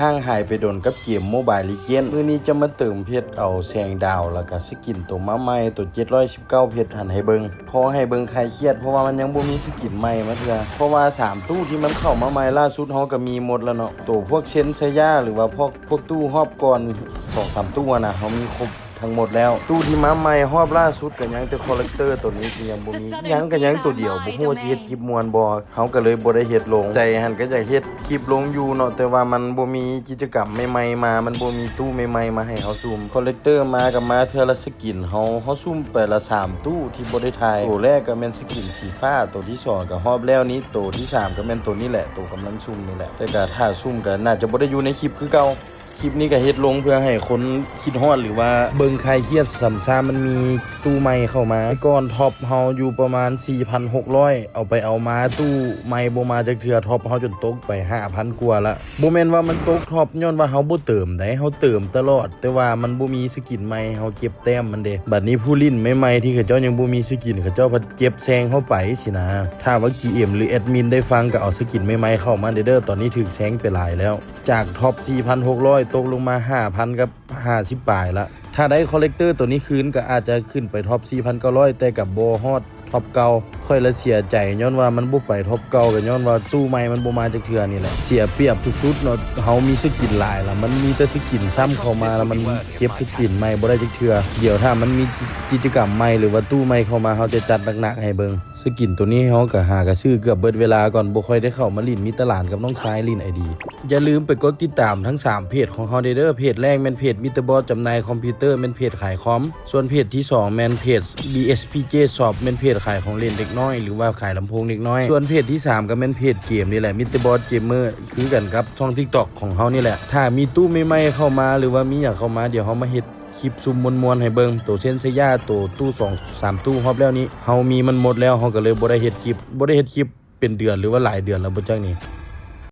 ຫ່າງຫາຍໄປດົນກັບເກມ Mobile Legend ມື້ນີ້ຈະມາເຕີມເພັດເອົາແສງດາວ ແລ້ວກະສະກິນໂຕມາໃໝ່ ໂຕເຈັດຮ້ອຍສິບເກົ້າເພັດຫັ້ນໃຫ້ເບິ່ງ ພໍໃຫ້ເບິ່ງຄາຍຄຽດ ເພາະວ່າມັນຍັງບໍ່ມີສະກິນໃໝ່ມາເທື່ອ ເພາະວ່າສາມຕູ້ທີ່ມັນເຂົ້າມາໃໝ່ລ່າສຸດ ເຮົາກະມີໝົດແລ້ວເນາະ ໂຕພວກເຊັນໄຊຢາ ຫຼືວ່າພວກ ພວກຕູ້ຮອບກ່ອນສອງສາມຕູ້ຫັ້ນນະ ເຮົາມີຄົບທັງໝົດແລ້ວ ຕູ້ທີ່ມາໃໝ່ຮອບລ່າສຸດກະຍັງແຕ່ Collector ໂຕນີ້ທີ່ຍັງບໍ່ມີ ຍັງກະຍັງໂຕດຽວ ບໍ່ຮູ້ວ່າຊິເຮັດຄລິບມ່ວນບໍ່ ເຮົາກະເລີຍບໍ່ໄດ້ເຮັດລົງ ໃຈຫັ້ນກະຢາກເຮັດຄລິບລົງຢູ່ເນາະ ແຕ່ວ່າມັນບໍ່ມີກິດຈະກຳໃໝ່ໆມາ ມັນບໍ່ມີຕູ້ໃໝ່ໆມາໃຫ້ເຮົາສຸ່ມ Collector ມາກະມາເທື່ອລະສະກິນ ເຮົາ ເຮົາສຸ່ມໄປລະສາມຕູ້ທີ່ບໍ່ໄດ້ຖ່າຍ ໂຕແລກກະແມ່ນສະກິນສີຟ້າ ໂຕທີສອງກະຮອບແລ້ວນີ້ ໂຕທີສາມກະແມ່ນໂຕນີ້ແຫຼະ ໂຕກຳລັງສຸ່ມນີ້ແຫຼະ ແຕ່ກະຖ້າສຸ່ມກະໜ້າຈະບໍ່ໄດ້ຢູ່ໃນຄລິບຄືເກົ່າ ຄລິບນີ້ກະເຮັດລົງເພື່ອໃຫ້ຄົນຄິດຮອດ ຫຼືວ່າເບິ່ງຄາຍຄຽດ ສ່ຳຊາມັນມີຕູ້ໃໝ່ເຂົ້າມາ ແຕ່ກ່ອນທັອບເຮົາຢູ່ປະມານສີ່ພັນຫົກຮ້ອຍ ເອົາໄປເອົາມາຕູ້ໃໝ່ບໍ່ມາຈັກເທື່ອ ທັອບເຮົາຈົນຕົກໄປຫ້າພັນກວ່າລະ ບໍ່ແມ່ນວ່າມັນຕົກທັອບຍ້ອນວ່າເຮົາບໍ່ເຕີມໃດ ເຮົາເຕີມຕະຫຼອດ ແຕ່ວ່າມັນບໍ່ມີສະກິນໃໝ່ ເຮົາເກັບແຕ້ມມັນເດ ບາດນີ້ຜູ້ຫຼິ້ນໃໝ່ໆທີ່ເຂົາເຈົ້າຍັງບໍ່ມີສະກິນ ເຂົາເຈົ້າພັດເກັບແຊງເຮົາໄປຊີ້ນະ ຖ້າວ່າ GM ຫຼື ແອັດມິນໄດ້ຟັງກະເອົາສະກິນໃໝ່ໆເຂົ້າມາເດີ ຕອນນີ້ຖືກແຊງໄປຫຼາຍແລ້ວ ຈາກທັອບສີ່ພັນຫົກຮ້ອຍ ຕົກລົງມາຫ້າພັນກັບຫ້າສິບປາຍລະ ຖ້າໄດ້ Collector ໂຕນີ້ຄືນກະອາດຈະຂຶ້ນໄປທັອບສີ່ພັນເກົ້າຮ້ອຍ ແຕ່ກະບໍ່ຮອດທັອບເກົ່າ ຂ້ອຍລະເສຍໃຈຍ້ອນວ່າມັນບໍ່ໄປທັອບເກົ່າ ກະຍ້ອນວ່າຕູ້ໃໝ່ມັນບໍ່ມາຈັກເທື່ອນີ້ແຫຼະ ເສຍປຽບສຸດໆເນາະ ເຮົາມີສະກິນຫຼາຍລະ ມັນມີແຕ່ສະກິນຊ້ຳເຂົ້າມາລະ ມັນເກັບສະກິນໃໝ່ບໍ່ໄດ້ຈັກເທື່ອ ດຽວຖ້າມັນມີກິດຈະກຳໃໝ່ ຫຼືວ່າຕູ້ໃໝ່ເຂົ້າມາ ເຮົາຈະຈັດໜັກໆໃຫ້ເບິ່ງ ສະກິນໂຕນີ້ເຮົາກະຫາກະຊື້ເກືອບເບິດເວລາກ່ອນ ບໍ່ຄ່ອຍໄດ້ເຂົ້າມາຫຼິ້ນ ມີແຕ່ຫຼານກັບນ້ອງຊາຍຫຼິ້ນ ID ຢ່າລືມໄປກົດຕິດຕາມທັງສາມເພຈຂອງເຮົາເດີ ເພຈແລກແມ່ນເພຈ Mister Boss ຈຳໜ່າຍຄອມພິວເຕີ ແມ່ນເພຈຂາຍຄອມ ສ່ວນເພຈທີສອງແມ່ນເພຈ BSPJ Shop ແມ່ນເພຈຂາຍຂອງຫຼິ້ນເດັກນ້ອຍ ຫຼືວ່າຂາຍລຳໂພງເດັກນ້ອຍ ສ່ວນເພຈທີສາມກະແມ່ນເພຈເກມນີ້ແຫຼະ Mister Boss Gamer ຄືກັນກັບຊ່ອງ TikTok ຂອງເຮົານີ້ແຫຼະ ຖ້າມີຕູ້ໃໝ່ໆເຂົ້າມາ ຫຼືວ່າມີຫຍັງເຂົ້າມາ ດຽວເຮົາມາເຮັດ ຄລິບຊຸມມ່ວນໆໃຫ້ເບິ່ງ ໂຕເຊັນໄຊຢາ ໂຕຕູ້ສອງສາມຕູ້ຮອບແລ້ວນີ້ ເຮົາມີມັນໝົດແລ້ວ ເຮົາກະເລີຍບໍ່ໄດ້ເຮັດຄລິບ ບໍ່ໄດ້ເຮັດຄລິບເປັນເດືອນ ຫຼືວ່າຫຼາຍເດືອນລະບໍ່ຈັກນີ້